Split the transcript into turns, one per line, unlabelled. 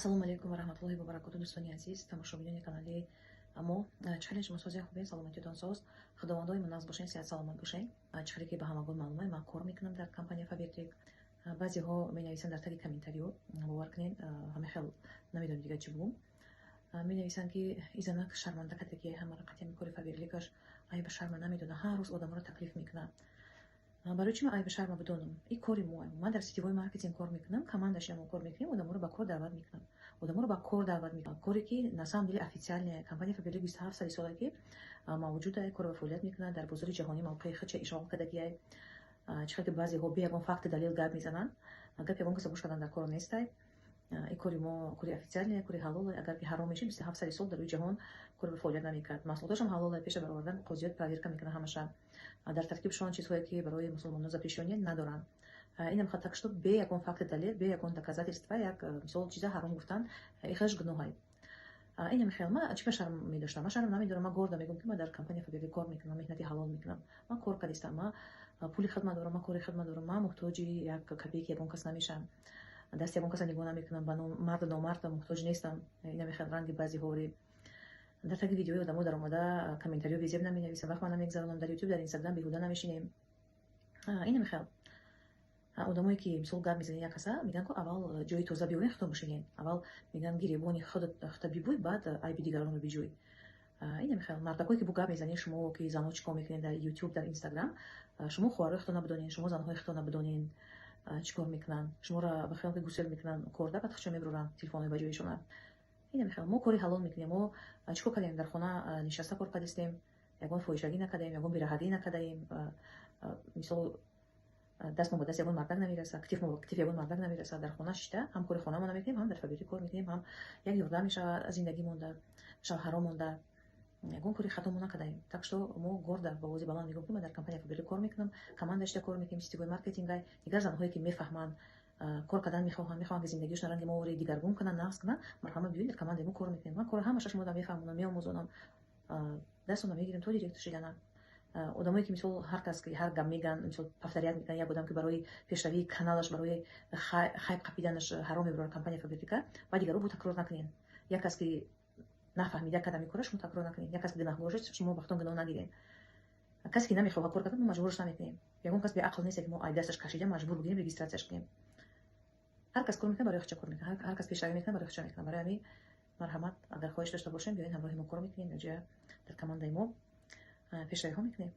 Ассалому алайкум ва раҳматуллоҳи ва баракоту, дӯстони азиз, тамошобинони канали мо. Чӣ хеле шумо созия, хубе, саломатиётон соз, худовандои муназ бошен, сиҳат саломат бошен. Чӣ хеле ки ба ҳамагон маълума, ман кор мекунам дар компания Фаберлик. Баъзеҳо менависанд дар таги комментариё, бовар кунед, ҳама хел намедонам дига чӣ бугум. Менависанд, ки изанак шарманда кадаги, ҳамаро қатъиян кори Фаберликаш айба шарма намедона, ҳар рӯз одаморо таклиф мекунад. Барои чӣ ман айби шарма бидонам? И кори мо. Ман дар сетевой маркетинг кор мекунам, командаши мо кор мекунем, одаморо ба кор даъват мекунам. Одаморо ба кор даъват мекунам. Коре ки на самом деле официальная компания Фаберлик 27 сали сола ки мавҷуда, кор ва фаъолият мекунад, дар бозори ҷаҳонӣ мавқеи худша ишғол кардагиай. Чӣ хел ки баъзеҳо бе ягон факти далел гап мезананд, гап ягон каса гӯш кардан дар кор нестай. И кори мо кори официальная, кори ҳалоле. Агар ки ҳаром мешид, 27 сали сол дар рӯи ҷаҳон кор ва фаъолият намекард. Маҳсулоташам ҳалоле, пеша баровардан қозиёт проверка мекунад ҳамаша. Дар таркибшон чизҳое ки барои мусулмонон запрещённые надоранд. Инам так что бе ягон факти далел, бе ягон доказательства як мисол чиза ҳаром гуфтан, ихелаш гуноҳай. Инам хел ма чӣ ба шарм медоштам? Ман шарм намедорам, ман гордо мегӯям, ки ман дар компания Фаберлик кор мекунам, меҳнати ҳалол мекунам. Ман кор кардистам, ман пули хидмат дорам, ман кори хидмат дорам, ман муҳтоҷи як копейки ягон кас намешавам. Дасти ягон каса нигоҳ намекунам, ба марду номард муҳтоҷ нестам. Инам хел ранги баъзеҳори дар таги видеои одамо даромада комментариё безеб наменависам, вақт ман намегзаронам дар Ютуб, дар Инстаграм беҳуда намешинем. Инам хел одамое ки мисол гап мезанед як каса, мегӯянд, ку аввал ҷои тоза биёрен, худтон бошинед. Аввал мегӯянд, гиребони худта бибӯй, баъд айби дигаронро биҷӯй. Инам хел мардакое ки бо гап мезанед, шумо ки занҳо чӣ кор мекунед дар Ютуб, дар Инстаграм, шумо хоҳарои худтон набудонед, шумо занҳои худтон набудонед чӣ кор мекунанд. Шуморо ба хиёл ки гусел мекунанд корда, баъд худшон мебуранд телефонҳои ба ҷоишона. Инам хел мо кори ҳалол мекунем. Мо чӣ кор кардем? Дар хона нишаста кор кардистем, ягон фоҳишагӣ накардаем, ягон бераҳатӣ накардаем. Мисол, дастмо ба даст ягон мардак намерасад, китифмо ба китиф ягон мардак намерасад. Дар хона шишта ҳам кори хонамона мекунем, ҳам дар Фаберлик кор мекунем, ҳам як ёрдам мешавад зиндагӣ монда, шавҳаро монда. Ягон кори хато мо накардаем. Так что мо гордо, ба овози баланд мегӯем, ки ман дар компания Фаберлик кор мекунам, команда шида кор мекунем, сетевой маркетингай. Дигар занҳое ки мефаҳманд, кор кардан мехоҳанд, мехоҳанд, ки зиндагиашон ранги мо дигаргун кунанд, нағз кунанд, марҳамат, биёед, дар командаи мо кор мекунем. Ман кора ҳамаша шумода мефаҳмонам, меомӯзонам, дастона мегирем то директор шидана. Одамое ки мисол ҳар кас ки ҳар гап меган, мисол повторять мекунанд, як одам ки барои пешравии каналаш, барои хайп қапиданаш ҳаром мебарорад компания Фаберлика, ва дигаро бо такрор накунед. Як кас ки нафаҳмида кардам ин кора, шумо такрор накунед. Як кас ки гунаҳгор шуд, шумо вақтон гуноҳ нагиред. Касе ки намехоҳад кор кардан, мо маҷбураш намекунем. Ягон кас беақл нест, ки мо ай дасташ кашида маҷбур бигирем, регистрацияш кунем. Ҳар кас кор мекунад, барои худша кор мекунад, ҳар кас пешравӣ мекунад, барои худша мекунад. Барои ҳамин, марҳамат, агар хоҳиш дошта бошем, биёед, ҳамроҳи мо кор мекунем, ҷоя дар командаи мо пешравиҳо мекунем.